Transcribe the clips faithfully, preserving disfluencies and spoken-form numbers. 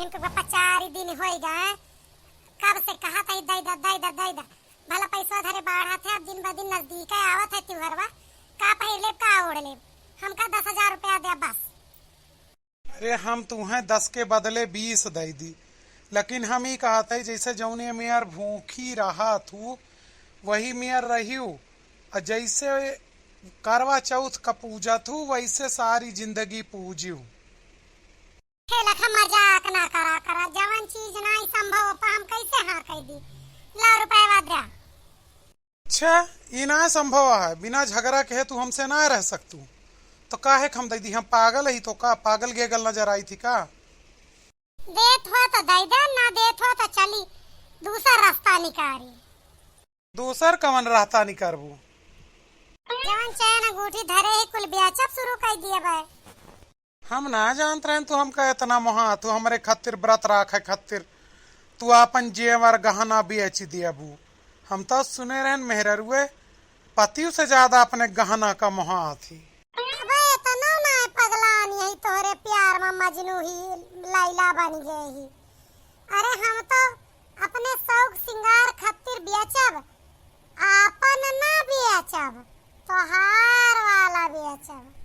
इनको पापा चार ही दिन होई गए, कब से कहत ही, "दई दा, दई दा, दई दा।" भला पैसा धरे बाढ़त है, अब दिन ब दिन नजदीक है, आवत है त्योहरवा, का पहिर लेब, का ओढ़ लेब? हमका दस हजार रुपया दे बस। अरे, हम तुहें दस के बदले बीस दई दी, लेकिन हम ई कहत है, जैसे जौने मेर भूखी रहत हू, वही मेर रहियो, और जैसे करवा चौथ का पूजत हू, वैसे सारी जिंदगी पूजियो। हे लखा, मजाक ना करा करा, जवन चीज नाई संभव, ओपा हम कैसे हाँ कह दी? ला रुपया द्या। अच्छा, ई ना संभव है, बिना झगड़ा कहे तू हमसे ना रह सकतू, तो काहे के हम दई दी? हम पागल ही तो का? पागल गेगल नजर आई थी का? देत हो तो दई दे, ना देत हो तो चली दूसर रास्ता निकारी। दूसर कवन रास्ता निकारबू? जवन चैन अंगूठी धरे ही कुल बेचब शुरू कर दिए बे। हम ना जानत रहन तू हमका इतना मोहा, तू हमरे खातिर व्रत राखे खातिर तू आपन जेवर गहना बेच दियाबू। हम तो सुने रहन मेहररुए पतियों से ज्यादा अपने गहना का मोहा थी। अबे इतना ना पगलान, यही तोहरे प्यार में मजनू ही लैला बन गए ही। अरे हम तो अपने शौक सिंगार खातिर बेचब, आपन ना बेचब, तोहार वाला बेचब।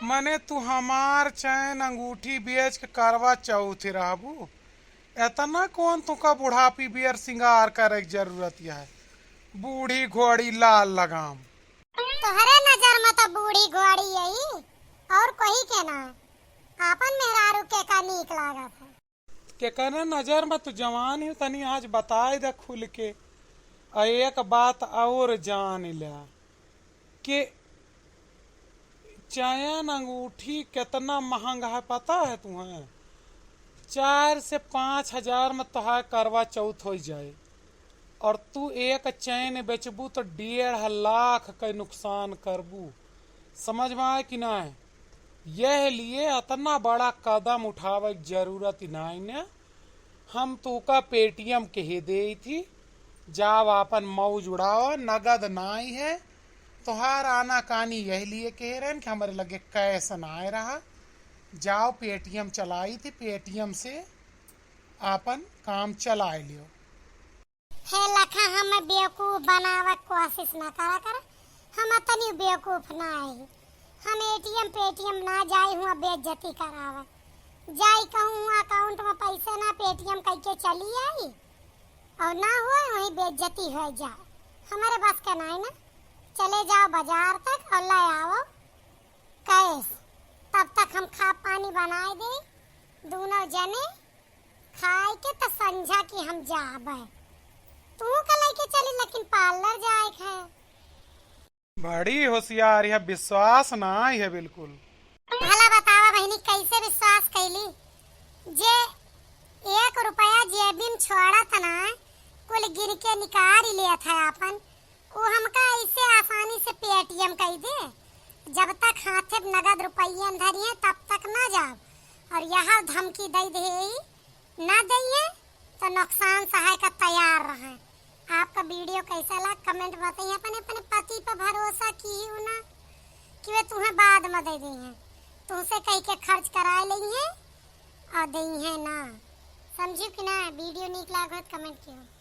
मने तू हमार चैन अंगूठी बेच के करवा चौथ रहबू? इतना कौन तुका बुढ़ापी बियर सिंगार करे के जरूरत है? बूढ़ी घोड़ी लाल लगाम। तोहरे नजर में तो बूढ़ी घोड़ी यही, और कोई के ना। आपन मेहरारू के का नीक लागत है? केकरे नजर में तू जवान ही, तनी आज बताए दे खुल के। आ एक बात और जान ले कि चैन अंगूठी कितना महंगा है, पता है तुम्हें? चार से पाँच हजार में तोहार करवा चौथ हो जाए, और तू एक चैन बेचबू तो डेढ़ लाख के नुकसान करबू। समझ में आए कि ना? यह लिए इतना बड़ा कदम उठावे के जरूरत ही नाई ने। हम तोका पेटीएम कहे देई थी, जाव आपन मौज उड़ाओ, नगद नाई है। तोहार आनाकानी यह लिए कहे रहन कि हमरे लगे कैश नाई रहा। जाव पेटीएम चलाई थी, पेटीएम से आपन काम चलाए लियो। हे लखा, हमें बेवकूफ बनावे के कोशिश ना करा कर। हम तनी बेवकूफ ना है। हम एटीएम पेटीएम ना जाई हुआ बेइज्जती करावे। जाई कहूँ हुआ अकाउंट में पैसे ना, पेटीएम कइके चली आई और ना हुआ वहीं बेइज्जती हो जाए। हमारे बस के नाई ना। चले जाओ बाजार तक और ले आओ कैश। तब तक हम खा पानी बनाए दे दोनों जने। खाए के त संझा की हम जाबे। तू का लेके चली, लेकिन पार्लर जाए के है। बड़ी होशियार है, विश्वास ना है बिल्कुल। भला बतावा बहिनी, कैसे विश्वास कैली? जे एक रुपया जेबिन छोड़ा था ना, कुल गिन के निकाल ही लिया था आपन। उ हमका ऐसे आसानी से पेटीएम कई दे। जब तक हाथे नगद रुपयन धरी है, तब तक ना जाब। और यह धमकी दे दे ही, ना दइए तो नुकसान सहाय का तैयार रहें। आपका वीडियो कैसा लगा, कमेंट बताइए। अपने, अपने पति पर भरोसा की ही ना कि वे तुम्हें बाद में दे दें, तुमसे कह के खर्च कराए लें और दें ना। समझियो कि ना? वीडियो नीक लाग हो तो कमेंट कियो।